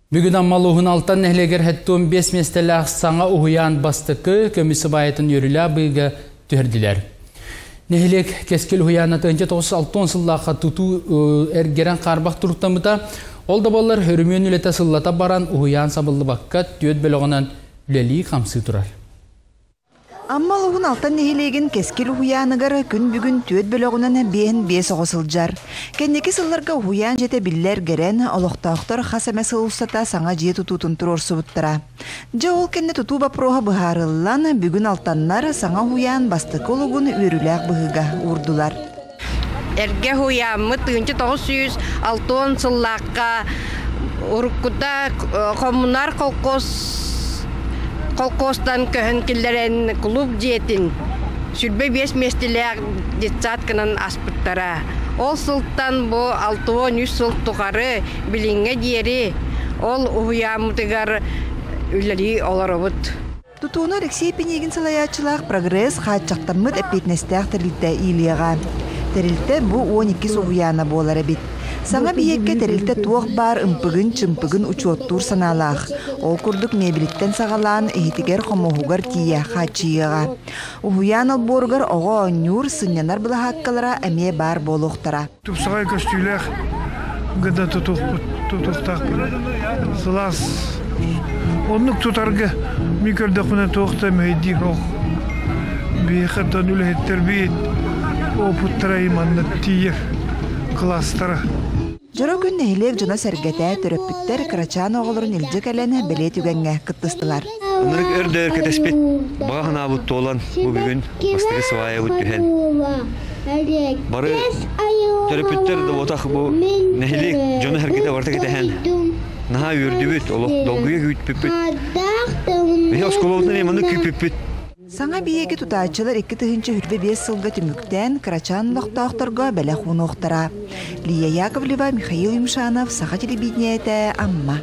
Бүгүн Амма улууһун Алтан нэһилиэгэр 75 миэстэлээх саҥа уһуйаан бастакы көмүс сыбаайатын үөрүүлээх быыга түһэрдилэр. Нэһилиэк Кэскил уһуйаана 1960 сыллаахха тутуу эргэрэн хаарбах туруктаммыта. Ол да буоллар, өрөмүөн үлэтэ сыллата баран уһуйаан сабыллыбакка түөрт бөлөҕүнэн үлэлии-хамсыы турар. Амма улууһун Алтан нэһилиэгин Кэскил уһуйааныгар күн бүгүн түөрт бөлөҕүнэн биэһин биэс оҕо сылдьар. Кэнники сылларга уһуйаан дьиэтэ биллэ эргэрэн, олохтоохтор хас эмэ сыл устата саҥа дьиэ тутуутун туруорсубуттара. Дьэ ол кэннэ тутуу боппуруоһа быһаарыллан, бүгүн алтаннар саҥа уһуйаан бастакы олугун үөрүүлээх быһыыга уурдулар. Эргэ уһуйааммыт 1960 сыллаахха уруккута коммунар холкуос холкуостан көһөн киллэрэн клуб дьиэтин 25 миэстэлээх детсад гынан аспыттара. Ол сылтан бу 63 сыл тухары билиҥҥэ диэри ол уһуйааммытыгар үлэлии олоробут. Тутууну Алексей Пинигин салайааччылаах «Прогресс» хааччахтаммыт эппиэтинэстээх тэрилтэ иилиэҕэ. Тэрилтэ бу 12 уһуйаана буолар эбит. Саҥа биһиэккэ тэрилтэ туох баар ымпыгын-чымпыгын учуоттуур санаалаах. Ол курдук мебелиттэн саҕалаан иһитигэр-хомуоһугар тиийэ хааччыйыаҕа. Уһуйаан олбуоругар оҕо оонньуур, сынньанар былаһааккалара эмиэ баар буолуохтара. Тупсаҕай көстүүлээх гына тутуохпут, тутуохтаахпыт. Сылаас оннук тутарга мин көрдөхпүнэ туох да мэһэйдиир суох. Биһиэхэ оттон үлэһиттэрбит опыттара манна тиийэр кылаастара. Дьоро күн нэһилиэк дьоно-сэргэтэ, төрөппүттэр кырачаан оҕолорун илдьэ кэлэн бэлиэ түгэҥҥэ кыттыстылар. Ынырык өр да өр кэтэспит баҕа санаабыт туолан бу бүгүн бастакы сваябыт түһэн бары төрөппүттэр да буотах бу нэһилиэк дьоно-сэргэтэ барыта кэтэһэн наһаа үөрдүбүт, олох долгуйа күүппүппүт. Биһи оскуолабытын эмиэ маннык күүппүппүт. Саҥа биһиги тутааччылар 2025 сылга түмүктээн кырачаан олохтоохторго бэлэх уунуохтара. Лия Яковлева, Михаил Юмшанов, Саха телевидениетэ, Амма.